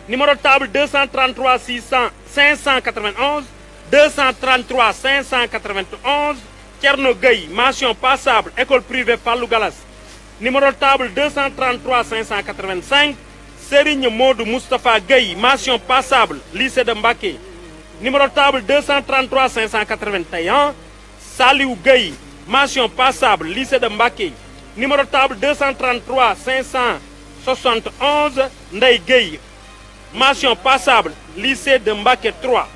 Numéro de table 233 591, 233 591, Thierno Gueye, mention passable, école privée Fallou Galas. Numéro de table 233 585, Serigne Modou Moustapha Gueye, mention passable, lycée de Mbacké. Numéro de table 233 581, Saliou Gueye, mention passable, lycée de Mbacké. Numéro de table 233 571, Ndeye Gueye, mention passable, lycée de Mbacké 3.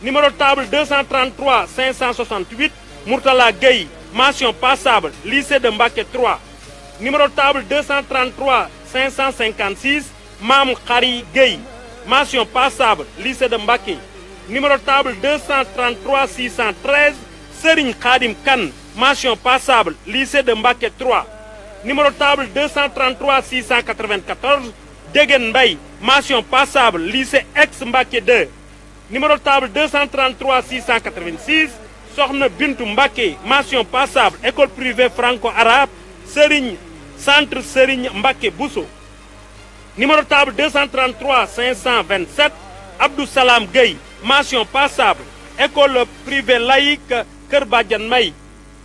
Numéro de table 233 568, Mourtala Gueye, mention passable, lycée de Mbacké 3. Numéro de table 233 556, Mam Khari Gueye, mention passable, lycée de Mbacké. Numéro de table 233 613, Serigne Khadim Kane, mention passable, lycée de Mbacké 3. Numéro de table 233 694, Degen Mbaye, mention passable, lycée ex-Mbacké 2. Numéro de table 233 686, Sokhna Bintou Mbacké, mention passable, école privée franco-arabe, centre Serigne Mbacké Bousso. Numéro de table 233 527, Abdou Salam Gueye, mention passable, école privée laïque Kër Badiane May.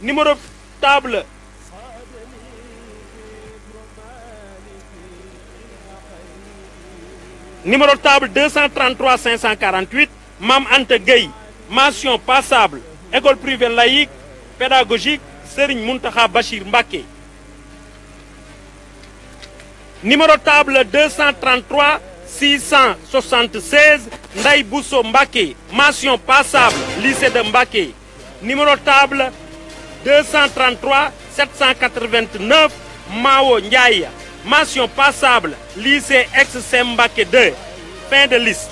Numéro de table Numéro de table 233 548, Mam Anta Gueye, mention passable, école privée laïque pédagogique Serigne Mountakha Bachir Mbacké. Numéro de table 233 676, Ndaye Bousso Mbacké, mention passable, lycée de Mbacké. Numéro de table 233 789, Mao Ndiaye, mention passable, lycée ex-Sem Mbacké 2. Fin de liste.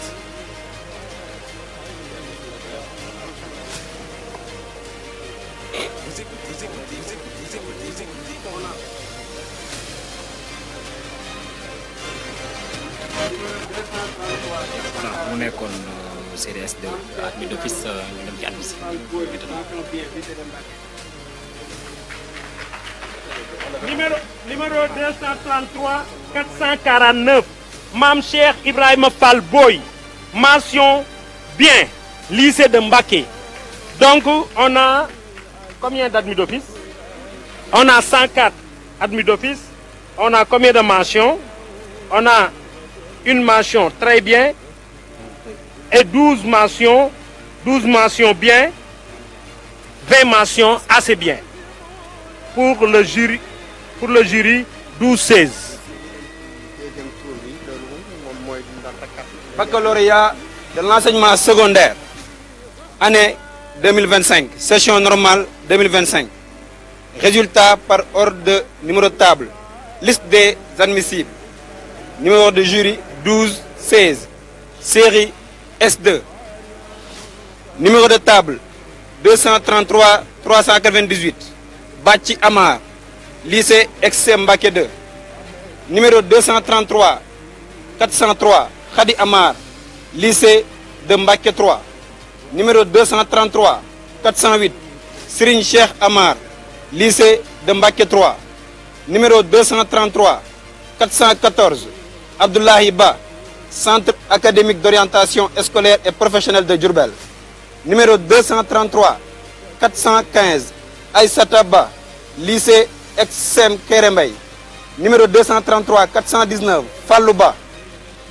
Voilà, mu nekkoon CDS2 admis d'office ñu dem ci admis numéro 233 449, Mam Cheikh Ibrahima Fall Boy, mention bien, lycée de Mbacké. Donc on a combien d'admis d'office? On a 104 admis d'office. On a combien de mentions? On a une mention très bien et 12 mentions bien, 20 mentions assez bien. Pour le jury 12-16. Baccalauréat de l'enseignement secondaire, année 2025, session normale 2025. Résultat par ordre de numéro de table. Liste des admissibles. Numéro de jury 12-16. Série S2. Numéro de table 233 398. Bachi Amar, lycée ex-Sem Mbacké 2. Numéro 233 403 Khadi Amar, lycée de Mbacké 3. Numéro 233 408 Serigne Cheikh Amar, lycée de Mbacké 3. Numéro 233 414 Abdoulahi Ba, centre académique d'orientation scolaire et professionnelle de Diourbel. Numéro 233 415 Aïssata Ba, lycée ex-Sem Kéré Mbaye. Numéro 233 419 Fallou Ba,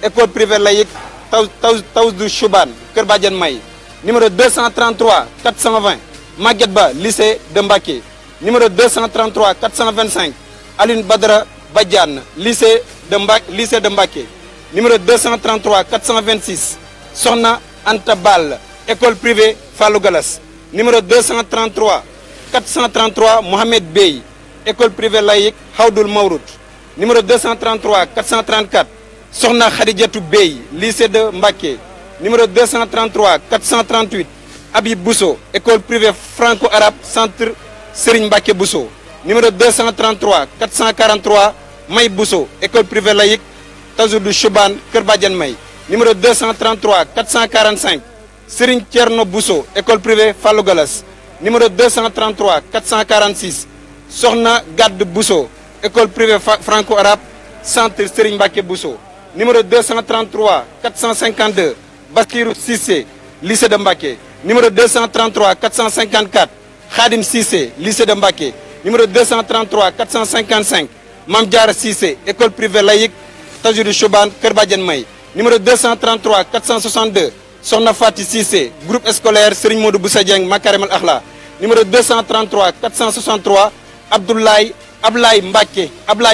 école privée laïque Taousdou Chouban, Kër Badiane May. Numéro 233 420 Maguette Ba, lycée de Mbacké. Numéro 233 425 Aline Badra Badiane, lycée de Mbacké. Numéro 233 426 Sokhna Anta Bal, école privée Fallou Galas. Numéro 233 433 Mohamed Bey, école privée laïque Haoudoul Mawroud. Numéro 233 434 Sokhna Khadijatou Bey, lycée de Mbacké. Numéro 233 438 Habib Bousso, école privée franco-arabe centre Serigne Mbacké Bousso. Numéro 233 443 May Bousso, école privée laïque Tazoudou Chouban, Kër Badiane May. Numéro 233 445 Serigne Thierno Bousso, école privée Fallou Galas. Numéro 233 446 Sokhna Gad Bousso, école privée franco-arabe centre Serigne Mbacké Bousso. numéro 233 452 Baskirou Cissé lycée de Mbacké, numéro 233 454 Khadim Cissé lycée de Mbacké, numéro 233 455 Mame Diarra Cissé école privée laïque Tajidou Choubane Kër Badiane May, numéro 233 462 Sokhna Fati Cissé groupe scolaire Serigne Modou Boussa Dieng Makarim Al Akhla, numéro 233 463 Ablaye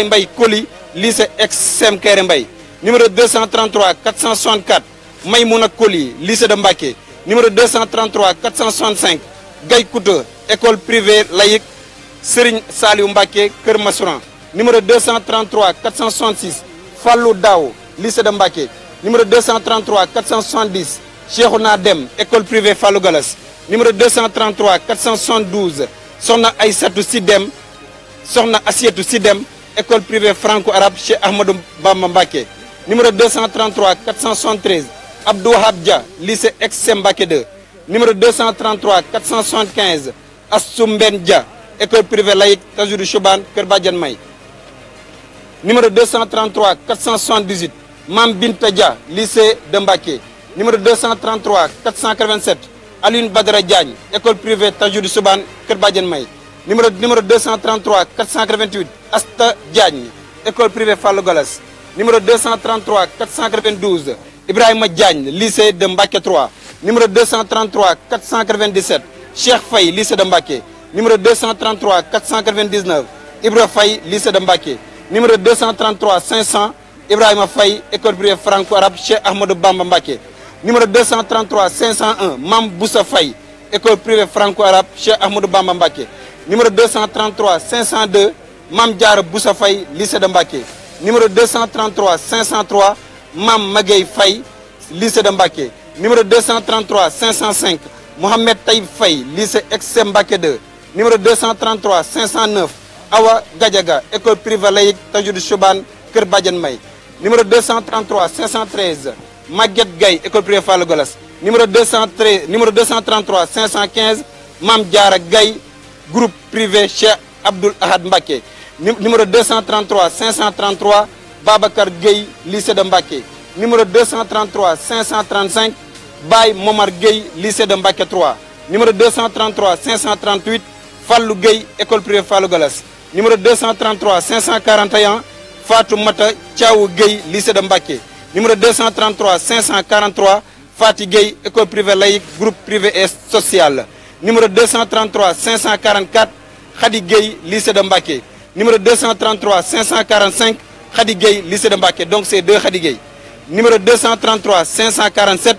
Mbaye Koli lycée ex-Sem Kéré Mbaye, numéro 233 464 Maymouna Koli lycée de Mbacké, numéro 233 465 Gaye Kouta école privée laïque Serigne Saliou Mbacké Kër Massouran, numéro 233 466 Fallou Daw lycée de Mbacké, numéro 233 470 Cheikhouna Dem école privée Fallou Galas, numéro 233 472 Sokhna Aïssatou Sidem Sokhna Assietou Sidem école privée franco-arabe Cheikh Ahmadou Bamba Mbacké, numéro 233 473 Abdou Wahab Dia lycée ex-Sem Mbacké 2, numéro 233 475 Assou Mben Dia école privée laïque Tajidou Choubane Kër Badiane May, numéro 233 478 Mame Binta Dia lycée de Mbacké, numéro 233 487 Aline Badara Diagne école privée Tajidou Choubane Kër Badiane May, numéro 233 488 Asta Diagne école privée Fallou Galas, numéro 233 492 Ibrahima Diagne lycée de Mbacké 3, numéro 233 497 Cheikh Faye lycée de Mbacké, numéro 233 499 Ibra Faye lycée de Mbacké, numéro 233 500 Ibrahima Faye école privée franco-arabe Cheikh Ahmadou Bamba Mbacké, numéro 233 501 Mame Boussa Faye école privée franco-arabe Cheikh Ahmadou Bamba Mbacké, numéro 233 502 Mame Diarra Boussa Faye lycée de Mbacké, numéro 233 503 Mame Magueye Faye lycée de Mbacké, numéro 233 505 Mohamed Taïb Faye lycée ex-Sem Mbacké 2, numéro 233 509 Awa Gadiaga école privée laïque Tajidou Choubane Kër Badiane May, numéro 233 513 Maguette Gaye école privée Fallou Galas, numéro 233 515 Mame Diarra Gaye groupe privé Cheikh Abdoul Ahad Mbacké, numéro 233 533 Babacar Gueye lycée de Mbacké, numéro 233 535 Baye Momar Gueye lycée de Mbacké 3, numéro 233 538 Fallou Gueye école privée Fallou Galas, numéro 233 541 Fatou Mata Thiaw Gueye lycée de Mbacké, numéro 233 543 Fati Gueye école privée laïque groupe privé et social, numéro 233 544 Khady Gueye lycée de Mbacké, numéro 233 545 Khady Gueye lycée de Mbacké, donc c'est deux Khady Gueye, numéro 233 547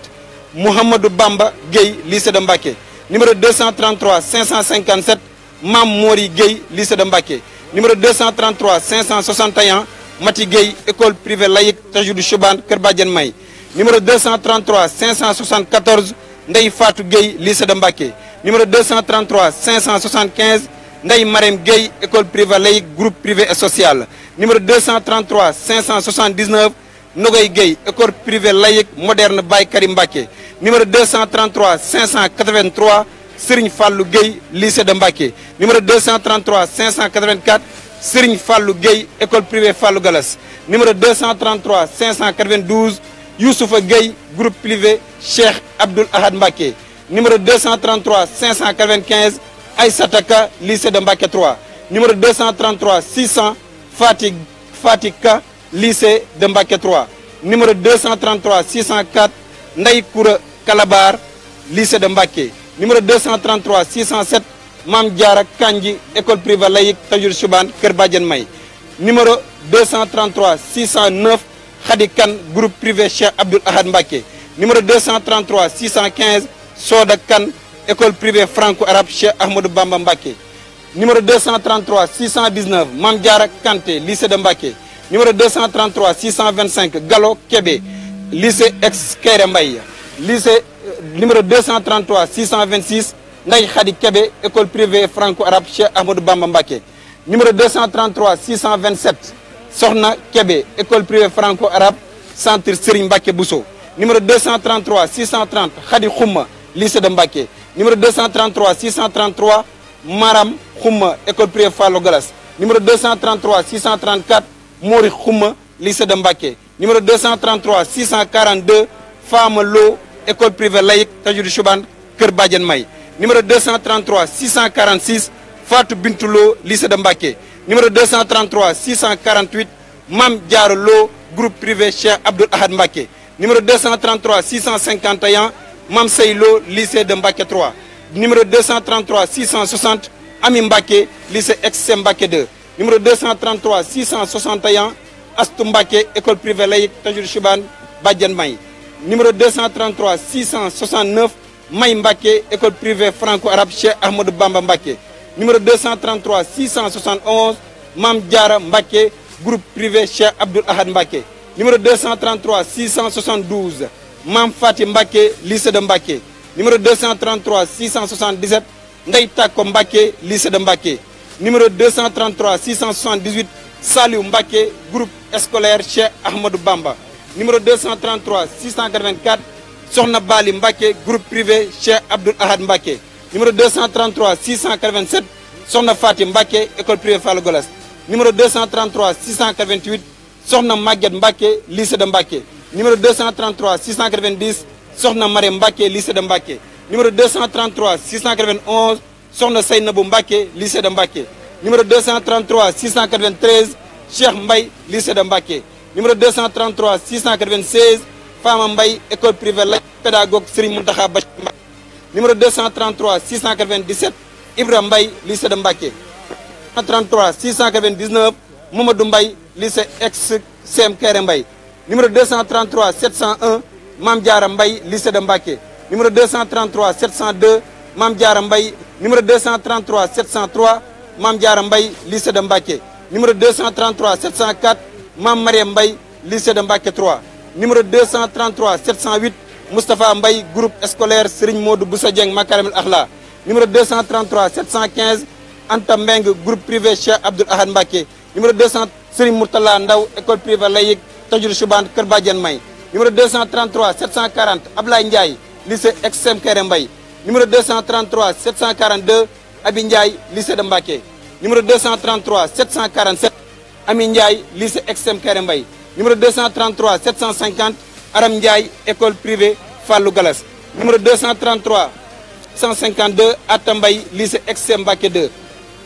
Mouhamadou Bamba Gueye lycée de Mbacké, numéro 233 557 Mame Mori Gueye lycée de Mbacké, numéro 233 561 Mati Gueye école privée laïque Tajidou Choubane Kër Badiane May, numéro 233 574 Ndeye Fatou Gueye lycée de Mbacké, numéro 233 575 Ndeye Marème Gueye école privée laïque groupe privé et social, numéro 233 579 Nogoy Gueye école privée laïque moderne Baye Karim Mbacké, numéro 233 583 Serigne Fallou Gueye lycée de Mbacké, numéro 233 584 Serigne Fallou Gueye école privée Fallou Galas, numéro 233 592 Youssoufa Gueye groupe privé Cheikh Abdoul Ahad Mbacké, numéro 233 595 Aïssata Ka lycée de Mbacké 3, numéro 233 600 Fatika lycée de Mbacké 3, numéro 233 604 Ndeye Koura Kalabar lycée de Mbacké, numéro 233 607 Mame Diarra Kandji école privée laïque Tajidou Choubane Kër Badiane May, numéro 233 609 Khady Kane groupe privé Cheikh Abdoul Ahad Mbacké, numéro 233 615 Soda Kane école privée franco-arabe Cheikh Ahmadou Bamba Mbacké, numéro 233 619 Mame Diarra Kanté lycée de Mbacké, numéro 233 625 Gallo Kébé lycée ex-Kéré Mbaye, lycée numéro 233 626 Ndeye Khady Kébé école privée franco-arabe Cheikh Ahmadou Bamba Mbacké, numéro 233 627 Sokhna Kébé école privée franco-arabe centre Serigne Mbacké Bousso, numéro 233 630 Khady Khouma lycée de Mbacké, numéro 233 633 Maram Khouma école privée Fallou Galas, numéro 233 634 Mori Khouma lycée de Mbacké, numéro 233 642 Fama Lo école privée laïque Tajirou Choubane Kër Badiane May numéro 233 646 Fatou Bintou Lo lycée de Mbacké numéro 233 648 Mam Diarra Lo groupe privé Cheikh Abdoul Ahad Mbacké numéro 233 651 Mam Sey Lo lycée de Mbacké 3 numéro 233 660 Ami Mbacké lycée XC Mbacké 2 numéro 233 661 Astou Mbacké école privée laïque Tajirou Choubane Badiane May numéro 233 669 May Mbacké école privée franco-arabe Cheikh Ahmadou Bamba Mbacké numéro 233 671 Mam Diarra Mbacké groupe privé Cheikh Abdoul Ahad Mbacké numéro 233 672 Mam Fati Mbacké lycée de Mbacké numéro 233 677 Ndey Tako Mbacké lycée de Mbacké numéro 233 678 Saliou Mbacké groupe scolaire Cheikh Ahmadou Bamba numéro 233 684 Sokhna Bali Mbacké groupe privé Cheikh Abdoul Ahad Mbacké numéro 233 687 Sokhna Fati Mbacké école privée Fallou Golas numéro 233 688 Sokhna Maguette Mbacké lycée de Mbacké numéro 233 690 Sokhna Marème Mbacké lycée de Mbacké numéro 233 691 Sokhna Seynabou Mbacké lycée de Mbacké numéro 233 693 Cheikh Mbaye lycée de Mbacké numéro 233 696 Fama Mbaye école privée laïque pédagogue Serigne Mountakha Bachir Mbacké numéro 233 697 Ibra Mbaye lycée de Mbacké 233 699 Mamadou Mbaye lycée ex-CM Kéré Mbaye numéro 233 701 Mame Diarra Mbaye lycée de Mbacké numéro 233 702 Mame Diarra Mbaye numéro 233 703 Mame Diarra Mbaye lycée de Mbacké numéro 233 704 Mame Mariam Mbaye lycée de Mbacké 3 numéro 233 708 Moustapha Mbaye groupe scolaire Serigne Modou Boussa Dieng Makarimul Akhla numéro 233 715 Anta Mbeng groupe privé Cheikh Abdoul Ahad Mbacké numéro 200 Serigne Mourtala Ndaw école privée laïque Tajirou Choubane Kër Badiane May numéro 233 740 Ablaye Ndiaye lycée XM Kéré Mbaye numéro 233 742 Abi Ndiaye lycée de Mbacké numéro 233 747 Ami Ndiaye lycée XM Kéré Mbaye numéro 233 750 Aram Ndiaye école privée Fallou Galas numéro 233 152 Atta Mbaye lycée XM Mbacké 2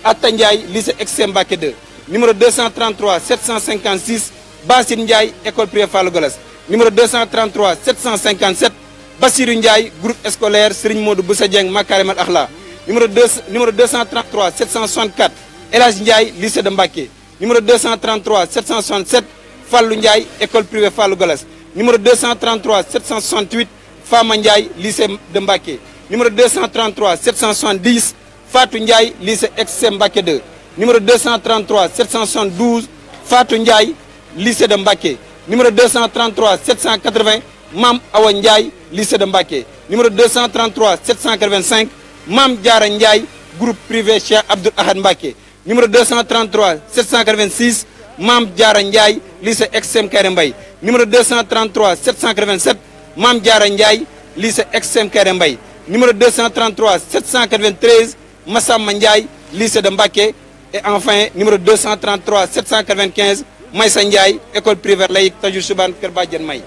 Atta Ndiaye lycée XM Mbacké 2 numéro 233 756 Bassine Ndiaye école privée Fallou Galas numéro 233 757 Bassirou Ndiaye groupe scolaire Serigne Modou Boussa Dieng Makarimal Akhla numéro 233 764 El Hadj Ndiaye lycée de Mbacké numéro 233 767 Fallou Ndiaye école privée Fallou Galas numéro 233 768 Fama Ndiaye lycée de Mbacké numéro 233 770 Fatou Ndiaye lycée XM Mbacké 2 numéro 233 772 Fatou Ndiaye lycée de Mbacké numéro 233 780 Mam Awa Ndiaye lycée de Mbacké numéro 233 785 Mam Diarra Ndiaye groupe privé Cheikh Abdoul Ahad Mbacké numéro 233 786 Mam Diarra Ndiaye lycée XM Kéré Mbaye numéro 233 787 Mam Diarra Ndiaye lycée XM Kéré Mbaye numéro 233 793 Massamba Ndiaye lycée de Mbacké et enfin numéro 233 795 Maysa Ndiaye école privée laïque Tajirou Choubane Kër Badiane May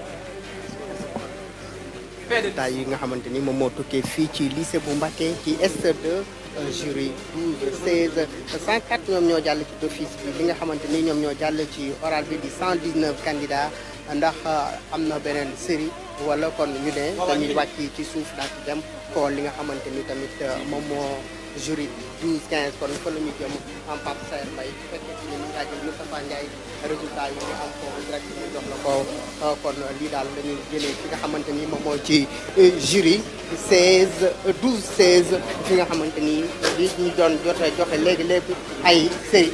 résultat yi nga xamante ni moom moo tukkee fii ci lycée bu Mbacké ci ST2 jury 12 16 104 ñoom ñoo jàll ci d'office bi li nga xamante ni ñoom ñoo jàll ci oral bi di 119 candidats ndax am na beneen série wala kon ñu ne dañuy wàcc ci suuf daal di dem xool li nga xamante ni tamit moom moo jury 12 15 kon fa la ñu jëm en Pape Saer Mbaye bu fekkee ci ni ñu ngaa jël Moustapha Ndiaye résultat yi nga am ko direct ñu jox la ko kon lii daal la ñuy jëlee fi nga xamante ni moom moo ci jury 12 16 fi nga xamante ni li ñu doon joxe léegi ay série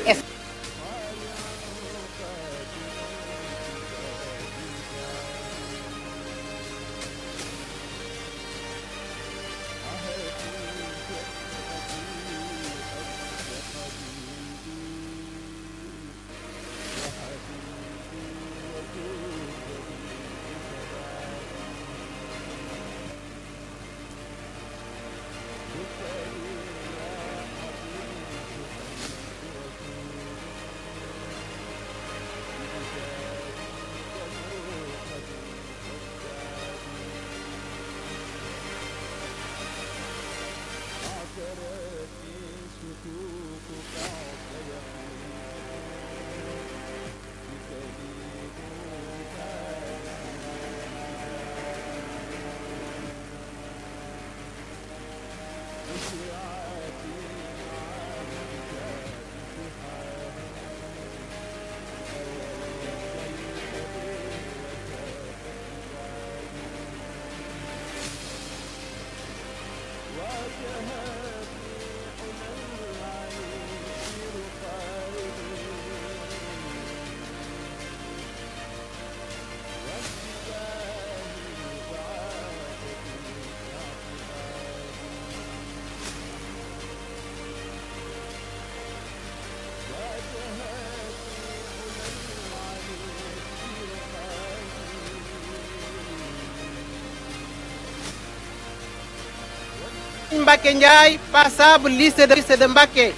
Mbacké Ndiaye, passable lycée de Mbacké.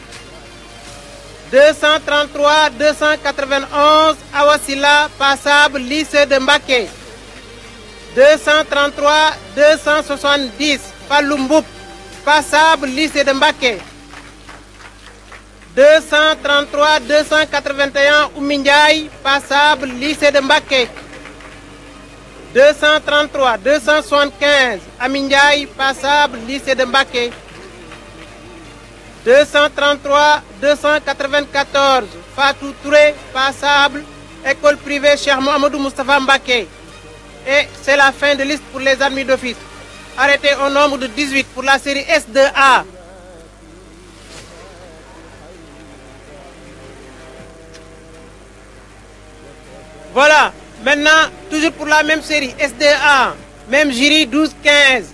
233 291 Awasila, passable lycée de Mbacké. 233 270 Fallou Mboup, passable lycée de Mbacké. 233 281 Oumy Ndiaye, passable lycée de Mbacké. 233 275 Ami Ndiaye, passable lycée de Mbacké. 233 294 Fatou Touré, passable école privée Cheikh Mouhamadou Moustapha Mbacké. Et c'est la fin de liste pour les admis d'office. Arrêté au nombre de 18 pour la série S2A. Voilà, maintenant, toujours pour la même série, S2A, même jury 12-15.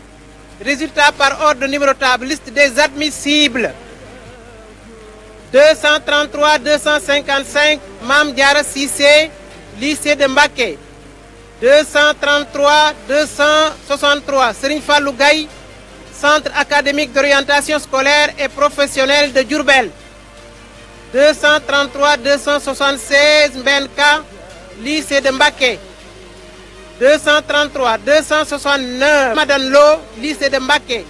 Résultat par ordre numérotable, liste des admissibles. 233 255 Mam Diara Cissé, lycée de Mbacké. 233 263 Serigne Fallou Gaye, centre académique d'orientation scolaire et professionnelle de Diourbel. 233 276 Mbenka, lycée de Mbacké. 233 269 Madane Lo, lycée de Mbacké.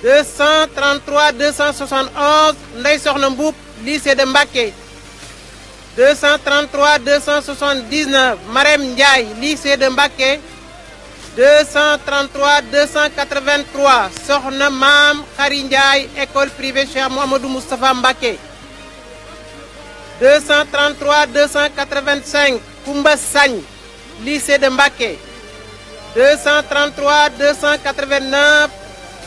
233 271 Ndeye Sokhna Mboup, lycée de Mbacké. 233 279 Marème Ndiaye, lycée de Mbacké. 233 283 Sokhna Mam Khary Ndiaye, école privée Cheikh Mouhamadou Moustapha Mbacké. 233 285 Koumba Sagne, lycée de Mbacké. 233 289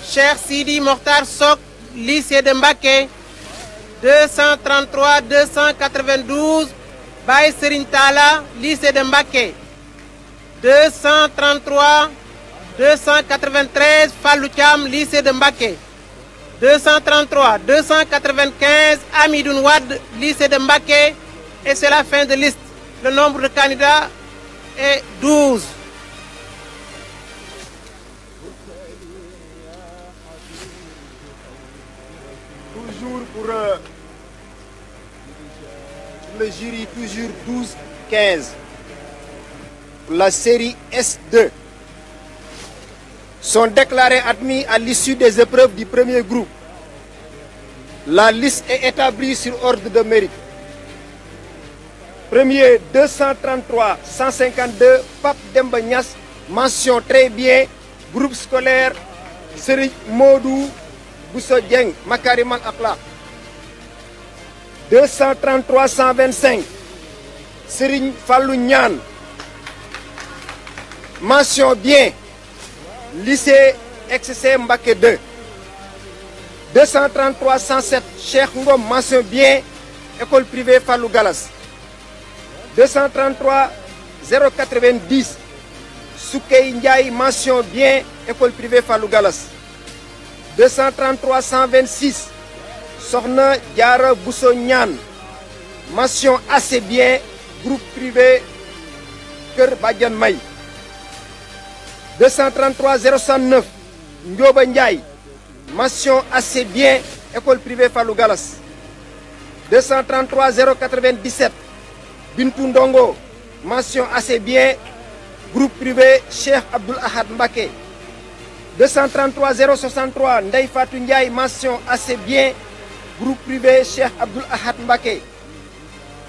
Cheikh Sidi Mokhtar Sok, lycée de Mbacké. 233 292 Baye Serigne Talla, lycée de Mbacké. 233 293 Fallou Thiam, lycée de Mbacké. 233 295 Amidoune Wade, lycée de Mbacké. Et c'est la fin de liste. Le nombre de candidats est 12. Toujours pour le jury, toujours 12-15. Pour la série S2. Sont déclarés admis à l'issue des épreuves du premier groupe. La liste est établie sur ordre de mérite. Premier 233 152 Pape Demba Niass, mention très bien, groupe scolaire Serigne Modou Bousso Dieng, Makarimal Akhlaq. 233 125 Serigne Fallou Niane, mention bien, lycée XC Mbacké 2. 233 107 Cheikh Ngom, mention bien, école privée Fallou Galas. 233 090 Soukey Ndiaye, mention bien, école privée Fallou Galas. 233 126 Sokhna Diara Bousso Niane, mention assez bien, groupe privé Kër Badiane May. 233 069 Ndioba Ndiaye, mention assez bien, école privée Fallou Galas. 233 097 Bintou Ndongo, mention assez bien, groupe privé Cheikh Abdoul Ahad Mbacké. 233 063 Ndeye Fatou Ndiaye, mention assez bien, groupe privé Cheikh Abdoul Ahad Mbacké.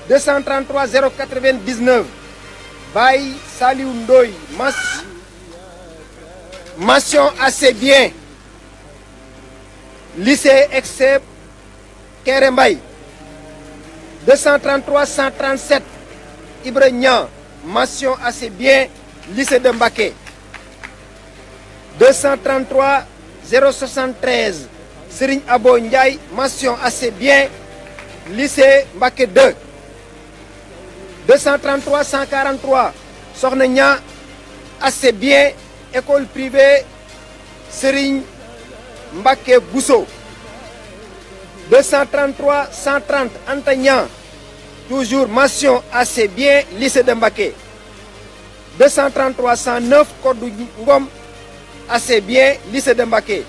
233 099 Baye Saliou Ndoye, mention assez bien, lycée Excep Kerembay. 233 137 Ibra Niang, mention assez bien, lycée de Mbacké. 233 073 Serigne Abo Ndiaye, mention assez bien, lycée Mbacké 2. 233 143 Sokhna Niang, assez bien, école privée Serigne Mbacké Bousso. 233 130 Anta Niang, toujours mention assez bien, lycée de Mbacké. 233 109 Kodou Ngom, assez bien, lycée de Mbacké.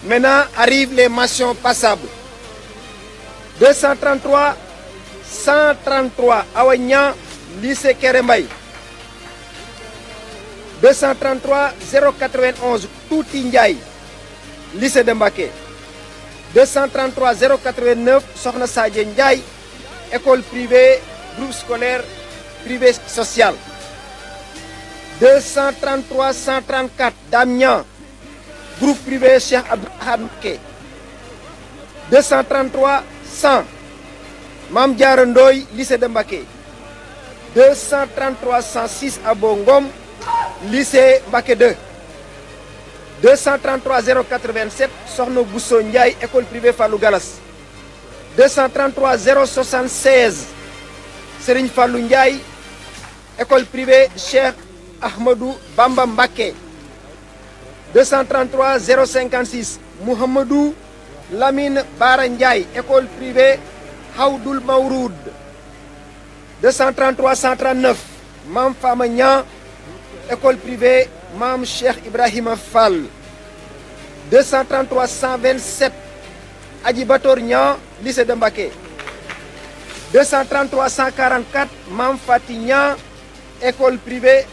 Maintenant arrivent les mentions passables. 233 133 Awa Niang, lycée Kerembay. 233 091 Touti Ndiaye, lycée de Mbacké. 233 089 Sokhna Sadio Ndiaye, école privée groupe scolaire privé social. 233 134 Dame Niang, groupe privé Cheikh Abdou Ahad Mbacké. 233 100 Mame Diarra Ndoye, lycée de Mbacké. 233 106 Abo Ngom, lycée Mbacké 2. 233 087 Sokhna Bousso Ndiaye, école privée Fallou Galas. 233 076 Serigne Fallou Ndiaye, école privée Cheikh Ahmadou Bamba Mbacké. 233 056 Mouhamadou Lamine Bara Ndiaye, école privée Hawdoul Mawroud. 233 139 Mame Fama Niang, école privée Mame Cheikh Ibrahima Fall. 233 127 Adji Bator Niang, lycée de Mbacké. 233 144 Mame Fati Niang, école privée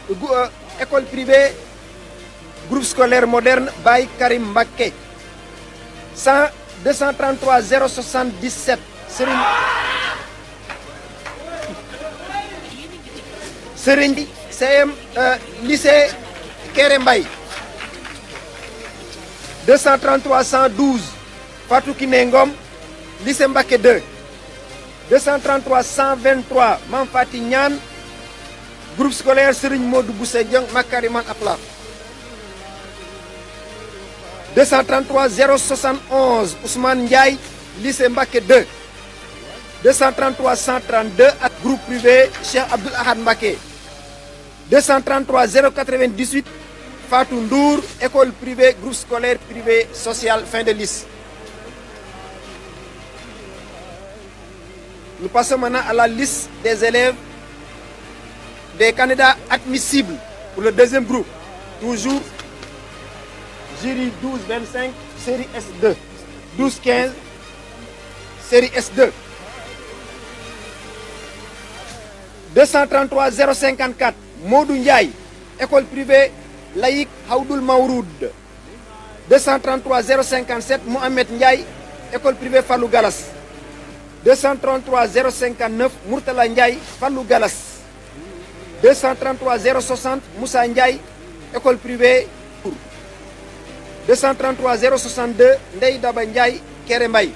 groupe scolaire moderne Baye Karim Mbacké. 233 077 Serigne CM lycée Kerembay. 233 112 Fatou Kiné Ngom, lycée Mbacké 2. 233 123 Mame Fati Niane, groupe scolaire Serigne Modou Bousso Dieng Makarimal Akhlaq. 233 071 Ousmane Ndiaye, lycée Mbacké 2. 233 132 ak groupe privé Cheikh Abdou Ahad Mbacké. 233 098 Fatou Ndour, école privée groupe scolaire privé social, fin de liste. Nous passons maintenant à la liste des élèves, des candidats admissibles pour le deuxième groupe. Toujours jury 12-25, série S2. 12-15, série S2. 233 054 Modou Ndiaye, école privée laïque Hawdoul Mawroud. 233 057 Mohamed Ndiaye, école privée Fallou Galas. 233 059 Mourtala Ndiaye, Fallou Galas. 233 060 Moussa Ndiaye, école privée. 233 062 Ndeye Daba Ndiaye, Kerembay.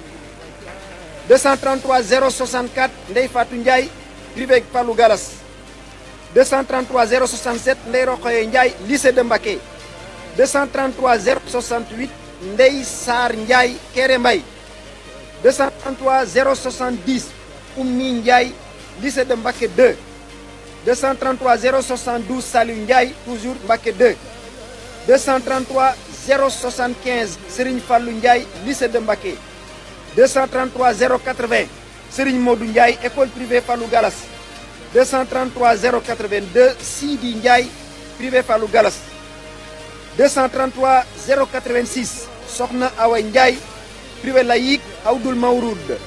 233 064 Ndeye Fatou Ndiaye, privé Fallou Galas. 233 067 Ndeye Rokhaya Ndiaye, lycée de Mbacké. 233 068 Ndeye Sar Ndiaye, Kerembay. 233 070 Oummi Ndiaye, lycée de Mbacké 2. 233 072 Salou Ndiaye, toujours Mbacké 2. 233 075 Serigne Fallou Ndiaye, lycée de Mbacké. 233 080 Serigne Modou Ndiaye, école privée Fallou Galas. 233 082 Sidi Ndiaye, privé Fallou Galas. 233 086 Sokhna Awa Ndiaye, privé laïque Hawdoul Mawroud.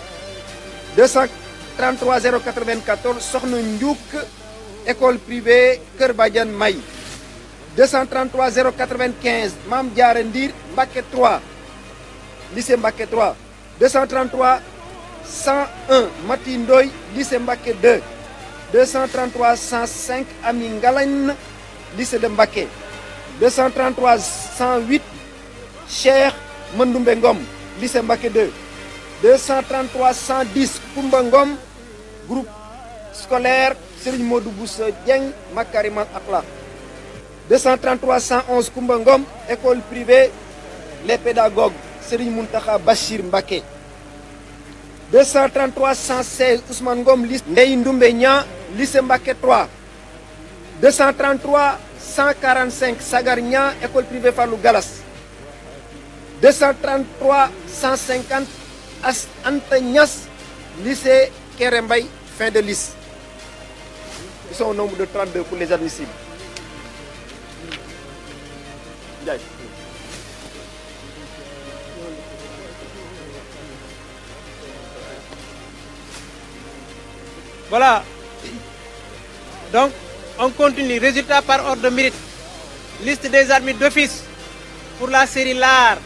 233 094 Sokhna Ndiouk, école privée Kër Badiane May. 233 095 Mame Diarra Ndir, Mbacké 3, lycée Mbacké 3. 233 101 Mati Ndoye, lycée Mbacké 2. 233 105 Ami Ngalagne, lycée de Mbacké. 233 108 Cheikh Mandoumbe Ngom, lycée Mbacké 2. 233 110 Koumba Ngom, groupe scolaire Serigne Modou Bousso Dieng, Makarimal Akhlaq. 233 111 Koumba Ngom, école privée Les Pédagogues, Serigne Mountakha Bachir Mbacké. 233 116 Ousmane Ngom, lycée Ndeye Ndoumbe Niang, lycée Mbacké 3. 233 145 Sagar Niang, école privée Fallou Galas. 233 150 Anta Niass, lycée Kerembay, fin de liste. Ils sont au nombre de 32 pour les admissibles. Voilà. Donc, on continue. Résultat par ordre de mérite. Liste des admis d'office pour la série LAR.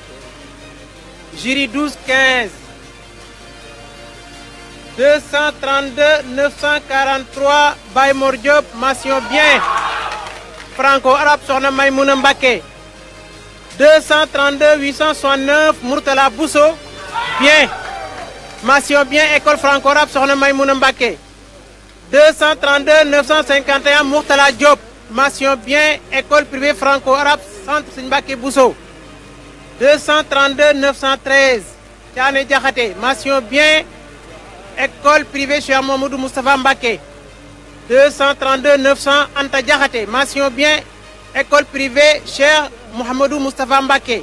Jury 12-15. 232 943 Baye Mor Diop, mention bien. Franco-arabe Sokhna Maïmouna Mbacké. 232 869 Mourtala Bousso, bien. Mention bien, école franco-arabe Sokhna Maïmouna Mbacké. 232 951 Mourtala Diop, mention bien, école privée franco-arabe Centre Serigne Mbacké Bousso. 232 913 Thiané Diakhaté, mention bien, école privée Cheikh Mamadou Moustapha Mbacké. 232 900 Anta Diakhaté, mention bien, école privée Cheikh Mouhamadou Moustapha Mbacké.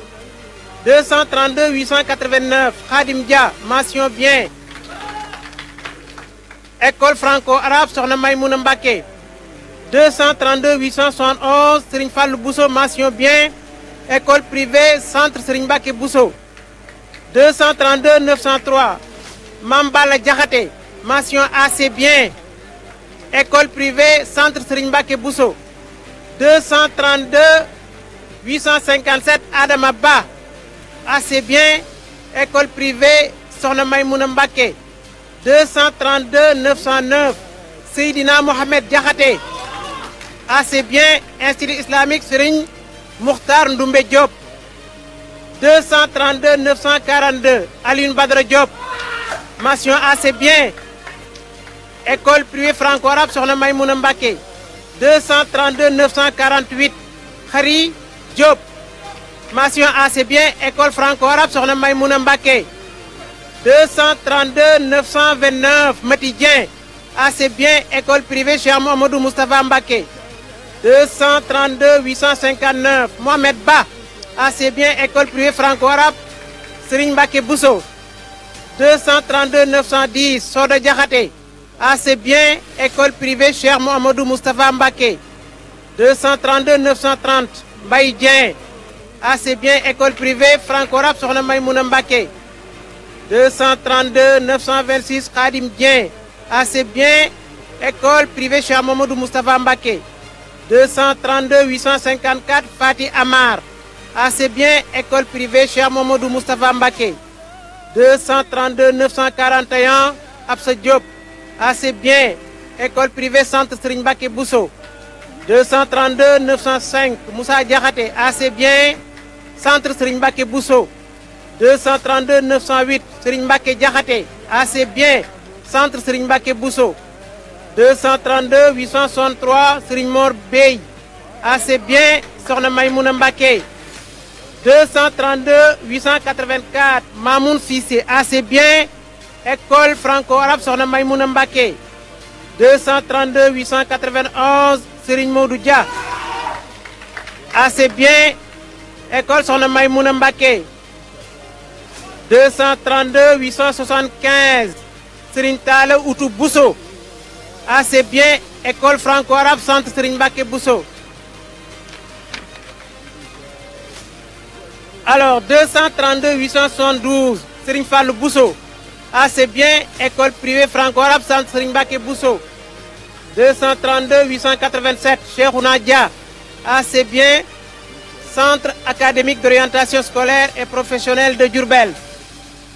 232 889 Khadim Dia, mention bien, école franco-arabe Sokhna Maïmouna Mbacké. 232 871 Serigne Fallou Bousso, mention bien, école privée Centre Serigne Mbacké Bousso. 232 903 Mambala Diakhaté, mention assez bien, école privée Centre Serigne Mbacké Bousso. 232 857 Adama Ba, assez bien, école privée Sokhna Maïmouna Mbacké. 232 909 Seydina Mohamed Diakhaté, assez bien, Institut islamique Serigne Mokhtar Ndoumbe Diop. 232 942 Alioune Badara Diop, mention assez bien, école privée franco-arabe Sokhna Maïmouna Mbacké. 232 948 Khari Diop, mention assez bien, école franco-arabe Sokhna Maïmouna Mbacké. 232 929 Mati Dieng, assez bien, école privée Cheikh Mamadou Moustapha Mbacké. 232 859 Mohamed Ba, assez bien, école privée franco-arabe Serigne Mbacké Bousso. 232 910 Soda Diakhaté, assez bien, école privée Cheikh Mamadou Moustapha Mbacké. 232 930 Mbaye Dieng, assez bien, école privée franco-arabe Sokhna Maïmouna Mbacké. 232 926 Khadim Dieng, assez bien, école privée Cheikh Mamadou Moustapha Mbacké. 232 854 Fati Amar, assez bien, école privée Cheikh Mamadou Moustapha Mbacké. 232 941 Absa Diop, assez bien, école privée Centre Serigne Mbacké Bousso. 232 905 Moussa Diakhaté, assez bien, Centre Serigne Mbacké Bousso. 232 908 Serigne Mbacké Diakhaté, assez bien, Centre Serigne Mbacké Bousso. 232 863 Serigne Mor Bey, assez bien, Sokhna Maïmouna Mbacké. 232 884 Mamoun Cissé, assez bien, école franco-arabe Sokhna Maïmouna Mbacké. 232 891 Serigne Modou Dia, assez bien, école Sokhna Maïmouna Mbacké. 232 875 Serigne Talla Outou Bousso, assez bien, école franco-arabe Centre Serigne Mbacké Bousso. Alors 232 872 Serigne Fallou Bousso, assez bien, école privée franco-arabe Centre Serigne Mbacké Bousso. 232 887 Cheikhouna Dia, assez bien, Centre académique d'orientation scolaire et professionnelle de Diourbel.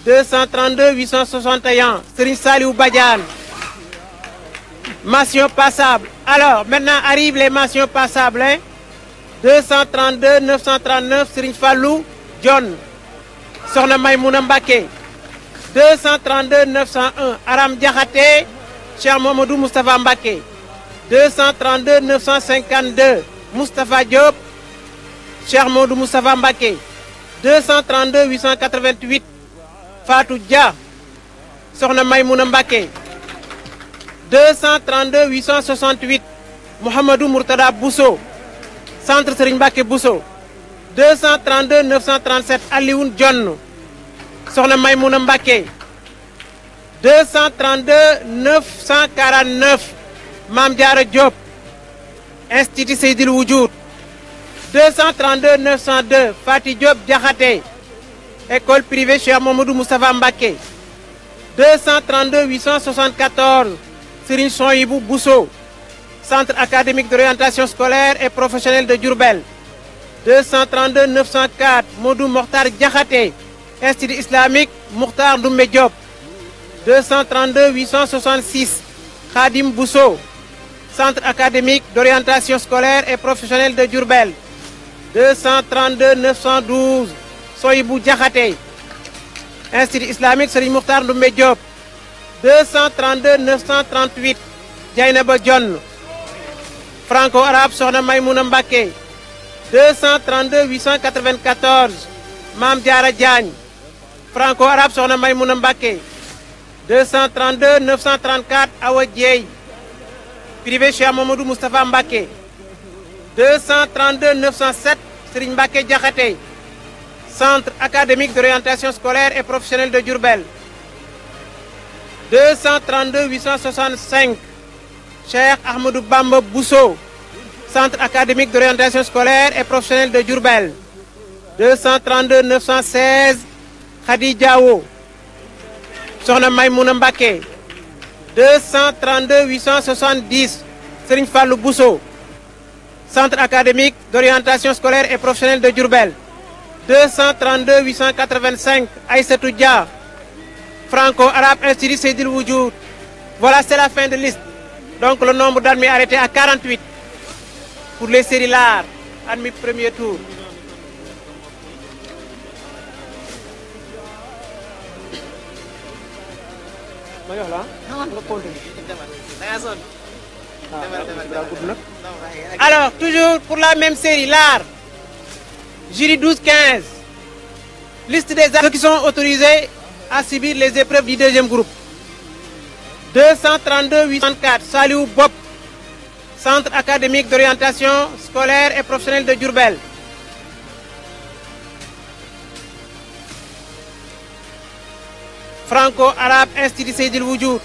232 861 Serigne Saliou Badiane, mention passable. Alors maintenant arrivent les mentions passables, hein? 232 939 Serigne Fallou John, Sokhna Maymouna Mbacké 232 901 Aram Diakhaté Cheikh Mamadou Moustapha Mbacké 232 952 Moustapha Diop Cheikh Mamadou Moustapha Mbacké 232 888 Fatou Dia Sokhna Maymouna Mbacké 232 868 Mouhamadou Mourtada Bousso Centre Serigne Mbacké Bousso 232 937 Alioune Dione Sokhna Maymouna Mbacké 232 949 Mame Diarra Diop Institut Seydil Wujud 232 902 Fati Diop Diakhaté École privée Cheikh Mamadou Moustapha Mbacké 232 874 Serigne Souhaïbou Bousso Centre académique d'orientation scolaire et professionnelle de Diourbel 232 904 Modou Mokhtar Diakhaté Institut islamique Mokhtar Ndoumbe Diop 232 866 Khadim Bousso Centre académique d'orientation scolaire et professionnelle de Diourbel 232 912 Soyibou Diakhaté Institut islamique Serigne Mokhtar Ndoumbe Diop 232 938 Dieynaba Dione franco-arabe Sokhna Maymouna Mbacké 232 894 Mame Diarra Diagne franco-arabe Sokhna Maymouna Mbacké 232 934 Awa Dieye privé Cheikh Mamadou Moustapha Mbacké 232 907 Serigne Mbacké Diakhaté Centre académique d'orientation scolaire et professionnelle de Diourbel 232 865 Cheikh Ahmadou Bamba Bousso Centre académique d'orientation scolaire et professionnelle de Diourbel 232 916 Khady Diawo Sokhna Maymouna Mbacké 232 870 Serigne Fallou Bousso Centre académique d'orientation scolaire et professionnelle de Diourbel 232 885 Aïssatou Dia franco-arabe Institut Seydil Wujud. Voilà, c'est la fin de liste. Donc le nombre d'admis arrêté à 48 pour les séries LAR, admis premier tour. Alors, toujours pour la même série, l'art, jury 12-15, liste des acteurs qui sont autorisés à subir les épreuves du deuxième groupe. 232 804, Saliou Bob, Centre académique d'orientation scolaire et professionnelle de Diourbel. Franco-arabe Institut Seydil Wujud.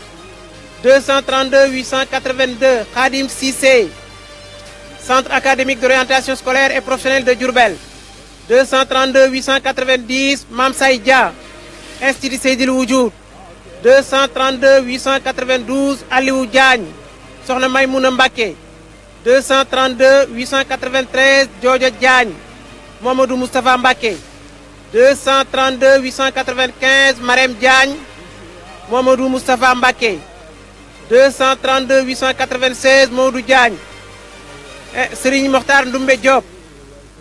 232 882, Khadim Cissé, Centre académique d'orientation scolaire et professionnelle de Diourbel. 232 890, Mame Saïdia, Institut Seydil Wujud. 232 892, Aliou Diagne, Sokhna Maymouna Mbacké. 232 893, Diodio Diagne, Mamadou Moustapha Mbacké. 232 895, Marème Diagne, Mamadou Moustapha Mbacké. 232 896, Mamadou Diagne, Serigne Mokhtar Ndoumbe Diop.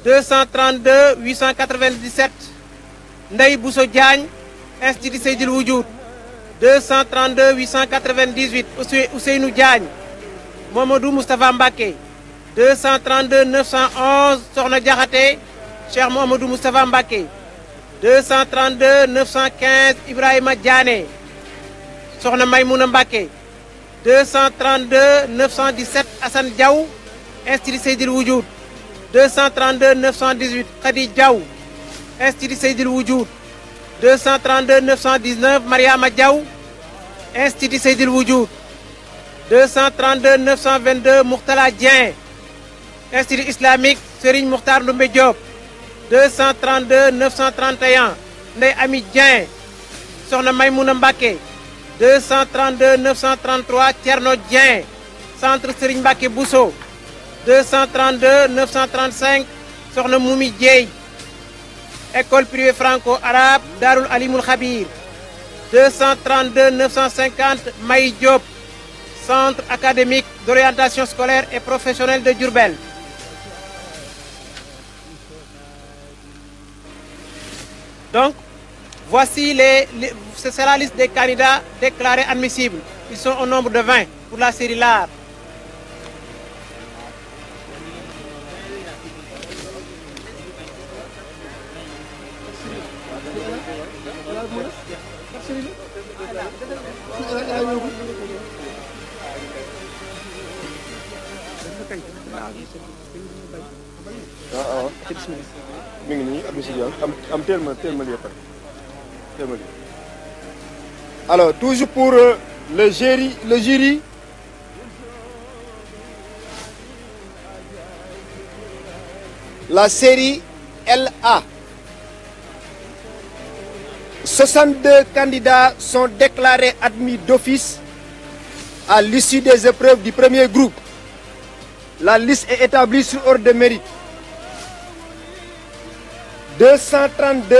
232 897, Ndeye Bousso Diagne, Institut Seydil Wujud. 232 898, Ousseynou Diagne, Mamadou Moustapha Mbacké. 232 911, Sokhna Diakhaté, Cheikh Mamadou Moustapha Mbacké. 232 915, Ibrahima Diané, Sokhna Maymouna Mbacké. 232 917, Assane Diaw, Institut Seydil Wujud. 232 918, Khady Diaw, Institut Seydil Wujud. 232 919, Mariama Diaw, Institut Seydil Wujud. 232 922, Mourtala Dieng, Institut islamique Serigne Mokhtar Ndoumbe Diop. 232 931, Ndeye Ami Dieng, Sokhna Maymouna Mbacké. 232 933, Thierno Dieng, Centre Serigne Mbacké Bousso. 232 935, Sokhna Moumi Dieye, École privée franco-arabe Darul Alimul Khabir. 232 950, Maï Diop, Centre académique d'orientation scolaire et professionnelle de Diourbel. Donc, Voici c'est la liste des candidats déclarés admissibles. Ils sont au nombre de 20 pour la série LAR. Alors, toujours pour le jury, la série LA. 62 candidats sont déclarés admis d'office à l'issue des épreuves du premier groupe. La liste est établie sur ordre de mérite. 232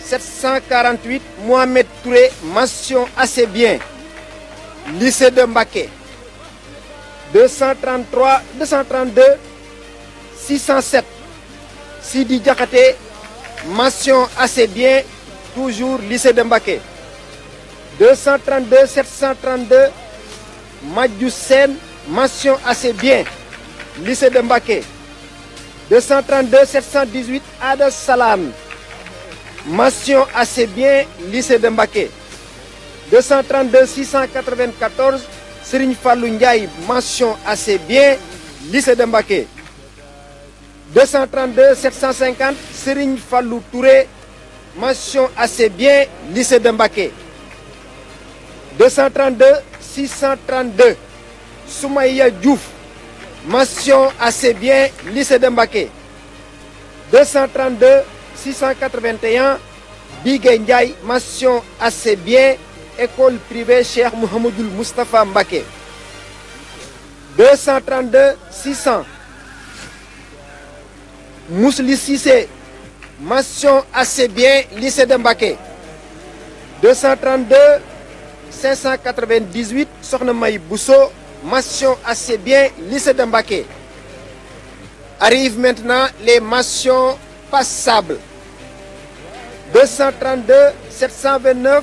748 Mohamed Touré, mention assez bien, lycée de Mbacké. 232 607 Sidi Diakhaté, mention assez bien, toujours lycée de Mbacké. 232 732 Madjou Sène, mention assez bien, lycée de Mbacké. 232 718 Ada Salam, mention assez bien, lycée de Mbacké. 232 694 Serigne Fallou Ndiaye, mention assez bien, lycée de Mbacké. 232 750 Serigne Fallou Touré, mention assez bien, lycée de Mbacké. 232 632 Soumaïa Diouf, mention assez bien, lycée de Mbacké. 232 681 Bigué Ndiaye, mention assez bien, école privée Cheikh Mouhamadoul Moustapha Mbacké. 232 600 Mousli Cissé, mention assez bien, lycée de Mbacké. 232 598 Sokhna May Bousso, mention assez bien, lycée de Mbacké. Arrivent maintenant les mentions passables. 232 729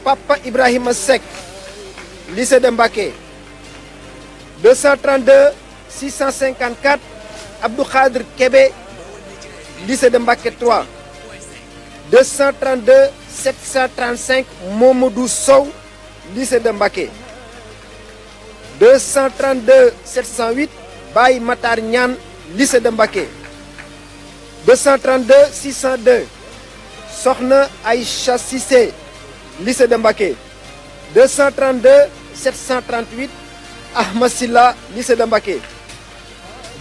Papa Ibrahima Seck, lycée de Mbacké. 232 654 Abdou Khadr Kébé, lycée de Mbacké 3. 232 735 Momodou Sow, lycée de Mbacké. 232 708 Baye Matar Niane, lycée de Mbacké. 232 602 Sokhna Aïcha Cissé, lycée de Mbacké. 232 738 Ahmed Silla, lycée de Mbacké.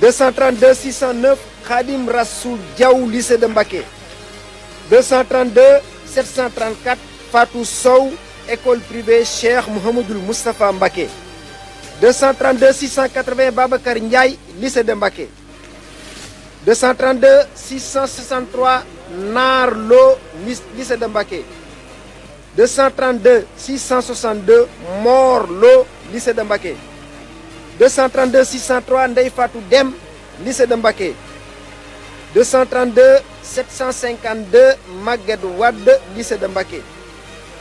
232 609 Khadim Rassoul Diaw, lycée de Mbacké. 232 734 Fatou Sow, école privée Cheikh Mouhamadoul Moustapha Mbacké. 232 680 Babacar Ndiaye, lycée de Mbacké. 232 663 Nar Lo, lycée de Mbacké. 232 662 Mor Lo, lycée de Mbacké. 232 603 Ndeye Fatou Dem, lycée de Mbacké. 232 752 Maguette Wade, lycée de Mbacké.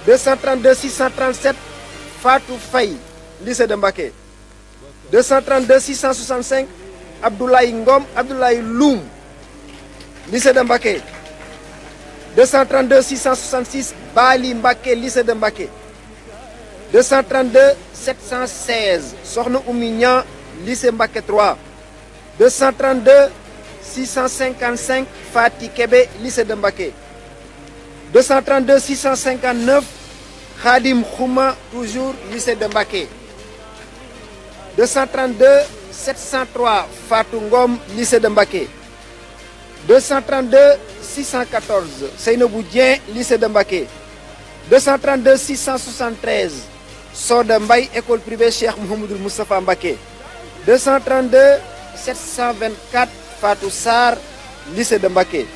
232 637 Fatou Faye, lycée de Mbacké. 232 665 Abdoulaye Ngom, Abdoulaye Loum, lycée de Mbacké. 232 666 Bali Mbacké, lycée de Mbacké. 232 716 Sokhna Oumignan, lycée Mbacké 3. 232 655 Fati Kébé, lycée de Mbacké. 232 659 Khadim Khouma, toujours lycée de Mbacké. 232 703 Fatou Ngom, lycée de Mbacké. 232 614 Seynabou Dieng, lycée de Mbacké. 232 673 Soda Mbaye, école privée Cheikh Mouhamadoul Moustapha Mbacké. 232 724 Fatou Sarr, lycée de Mbacké.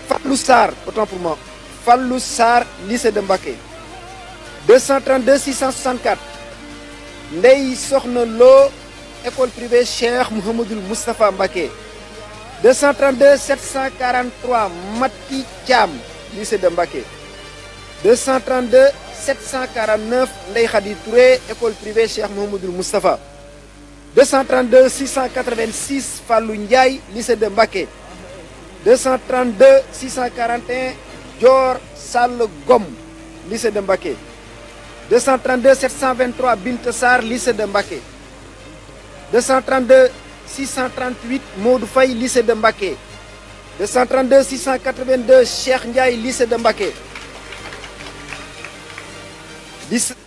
Fallou Sarr, autant pour moi. Fallou Sarr, lycée de Mbacké. 232 664 Ndeye Sokhna Lo, école privée Cheikh Mouhamadoul Moustapha Mbacké. 232 743 Mati Thiam, lycée de Mbacké. 232 749 Ndeye Khady Touré école privée Cheikh Mouhamadoul Moustapha. 232 686 Fallou Ndiaye lycée de Mbacké. 232 641 Dior Sall Gom lycée de Mbacké. 232 723 Binte Sarr lycée de Mbacké. 232 638 Modou Faye lycée de Mbacké. 232 682 Cheikh Ndiaye lycée de Mbacké.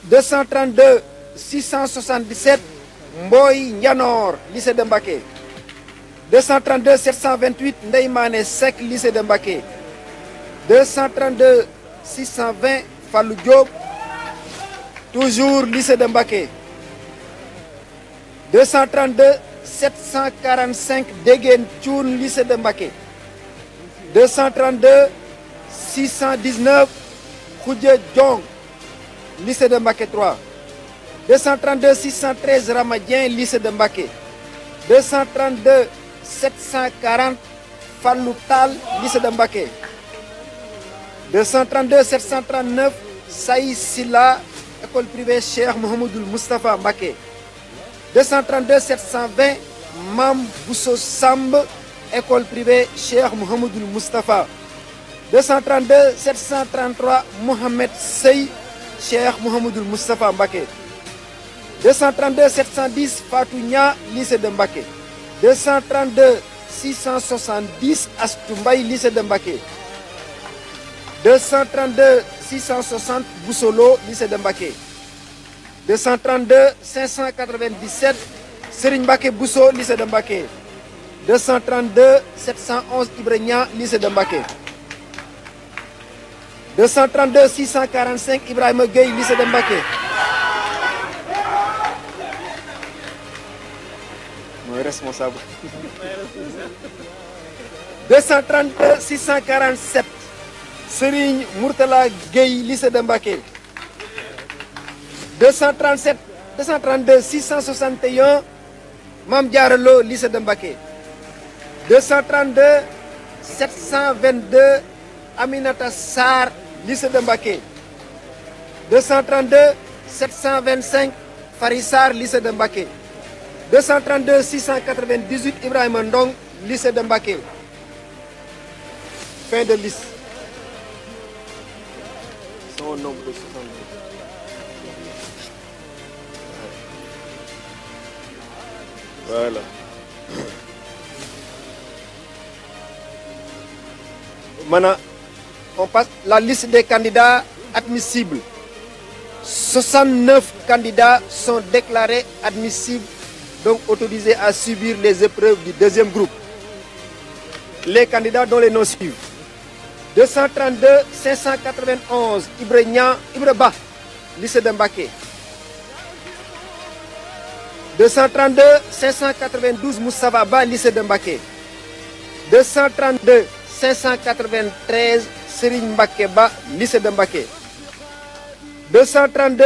232 677 Mboy Ndianor lycée de Mbacké. 232 728 Ndeye Mané Seck lycée de Mbacké. 232 620 Fallou Diop toujours lycée de Mbacké. 232 745 Degen Thioune lycée de Mbacké. 232 619 Khoudia Diong lycée de Mbacké 3. 232 613 Ramadien lycée de Mbacké. 232 740 Fallou Tall lycée de Mbacké. 232 739 Saï Silla école privée Cheikh Mouhamadoul Moustapha Mbacké. 232 720 Mam Bousso Samb école privée Cheikh Mouhamadoul Moustapha. 232 733 Mohamed Sey Cheikh Mouhamadoul Moustapha Mbacké. 232 710 Fatou Nia lycée de Mbacké. 232 670 Astou Mbaye lycée de Mbacké. 232 660 Boussolo lycée de Mbacké. 232 597 Serigne Mbacké Bousso lycée de Mbacké. 232 711 Ibrahima lycée de Mbacké. 232 645 Ibrahima Gueye lycée de Mbacké. Mooy responsable. 232 647 Serigne Mourtala Gueye lycée de Mbacké. 232 661 Mame Diarra Lo lycée de Mbacké. 232 722 Aminata Sarr lycée de Mbacké. 232 725 Fari Sarr lycée de Mbacké. 232 698 Ibrahima Ndong lycée de Mbacké. Fin de liste. Son nombre de 62. Voilà. Maintenant, on passe la liste des candidats admissibles. 69 candidats sont déclarés admissibles, donc autorisés à subir les épreuves du deuxième groupe. Les candidats dont les noms suivent. 232 591 Ibra Ba, lycée de Mbacké. 232 592 Moustapha Ba, lycée de Mbacké. 232 593 Serigne Mbacké Ba, lycée de Mbacké. 232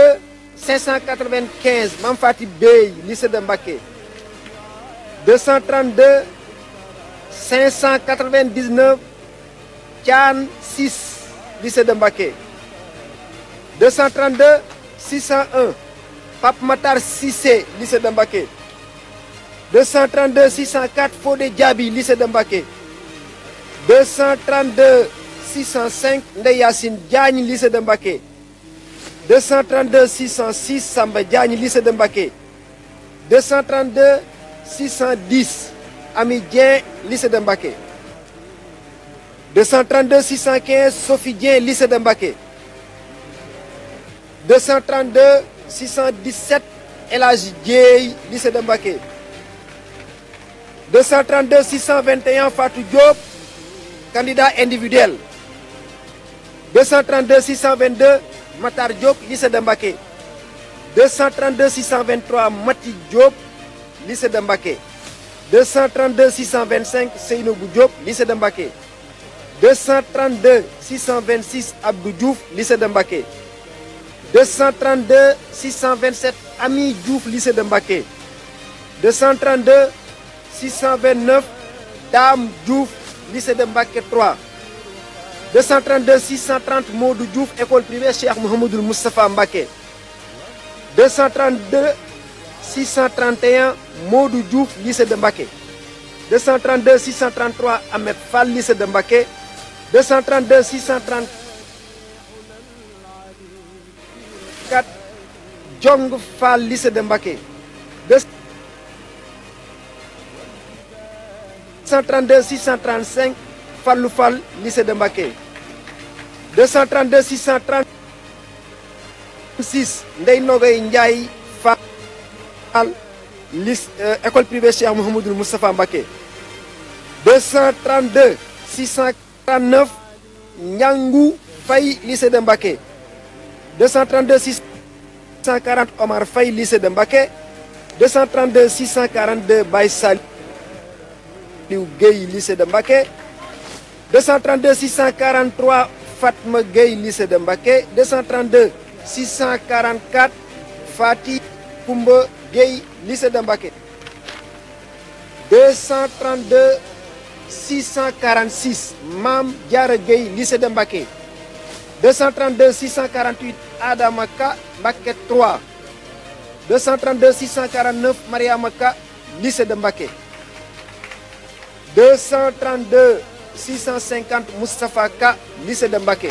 595 Mame Faty Bey, lycée de Mbacké. 232 599 Thian 6, lycée de Mbacké. 232 601 Pape Matar Cissé, lycée de Mbacké. 232 604 Fodé Diaby, lycée de Mbacké. 232 605 Ndeye Yacine Diagne, lycée de Mbacké. 232 606 Samba Diagne, lycée de Mbacké. 232 610 Ami Dieng, lycée de Mbacké. 232 615 Sophie Dieng, lycée de Mbacké. 232 617 El Hadji Dieye, lycée de Mbacké. 232 621 Fatou Diop, candidat individuel. 232 622 Matar Diop, lycée de Mbacké. 232 623 Mati Diop, lycée de Mbacké. 232 625 Seynobou Diop, lycée de Mbacké. 232 626 Abdou Diouf, lycée de Mbacké. 232 627 Ami Diouf, lycée de Mbacké. 232 629 Dame Diouf, lycée de Mbacké 3. 232 630 Modou Diouf école privée Cheikh Mouhamadoul Moustapha Mbacké. 232 631 Modou Diouf lycée de Mbacké. 232 633 Ahmed Fall lycée de Mbacké. 232 634 Jong Fall lycée de Mbacké. 232 635 Fallou Fall lycée de Mbacké. 232 636 Ndeye Nogaye Ndiaye Fall école privée Cheikh Mouhamadoul Moustapha Mbacké. 232 649 Niangou Faye lycée de Mbacké. 232 640 Omar Faye lycée de Mbacké. 232 642 Baye Saliou Gueye lycée de Mbacké. 232 643 Fatma Gueye lycée de Mbacké. 232 644 Fati Koumba Gueye lycée de Mbacké. 232 646 Mam Diara Gueye lycée de Mbacké. 232 648 Adamaka Mbacké 3. 232 649 Mariamaka lycée de Mbacké. 232 650 Moustapha Ka lycée de Mbacké.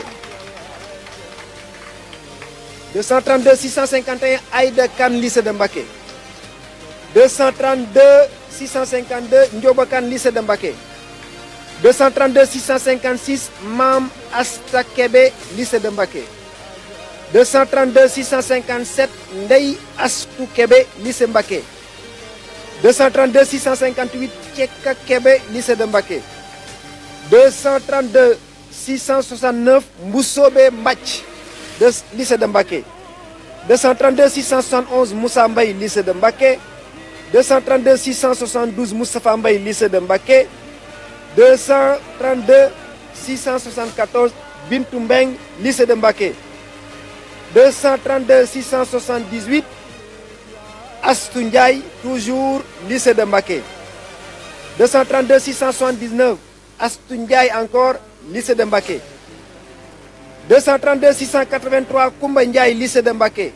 232 651 Aïda Kane lycée de Mbacké. 232 652 Ndioba Kane lycée de Mbacké. 232 656 Mam Asta Kébé lycée de Mbacké. 232 657 Ndeye Astou Kébé lycée de Mbacké. 232 658 Tcheka Kébé lycée de Mbacké. 232 669 Moussobe Mbach lycée de Mbacké. 232 671 Moussa Mbaye lycée de Mbacké. 232 672 Moustapha Mbaye lycée de Mbacké. 232 674 Bintou Mbeng lycée de Mbacké. 232 678 Astou Ndiaye toujours lycée de Mbacké. 232 679 Astou Ndiaye encore lycée de Mbacké. 232 683 Koumba Ndiaye lycée de Mbacké.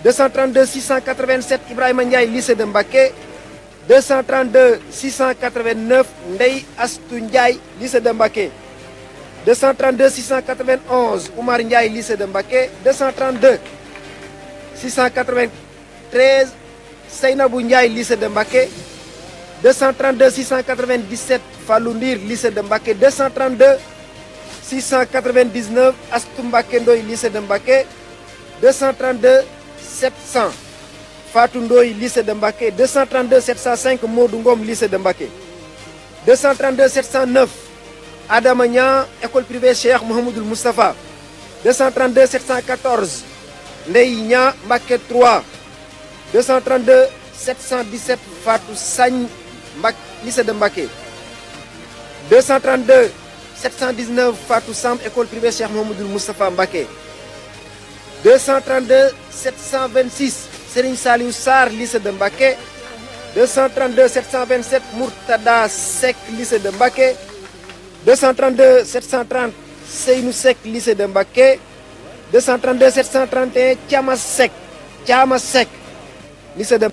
232 687 Ibrahima Ndiaye lycée de Mbacké. 232 689 Ndeye Astou Ndiaye lycée de Mbacké. 232 691 Oumar Ndiaye lycée de Mbacké. 232 693 Seynabou Ndiaye lycée de Mbacké. 232 697 Fallou Ndir lycée de Mbacké. 232 699 Astou Mbacké Ndoye lycée de Mbacké. 232 700 Fatou Ndoye lycée de Mbacké. 232 705 Modou Ngom lycée de Mbacké. 232 709 Adama Niang école privée Cheikh Mouhamadoul Moustapha. 232 714 Ndeye Niang Mbacké 3. 232 717 Fatou Sagne Mbacké lycée de Mbacké. 232 719 Fatou Samb école privée Cheikh Mouhamadoul Moustapha Mbacké. 232 726 Serigne Saliou Sarr lycée de Mbacké. 232 727 Mourtada Seck lycée de Mbacké. 232 730 Seynou Seck lycée de Mbacké. 232 731 Thiama Seck lycée de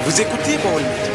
Vous écoutez Baol Média.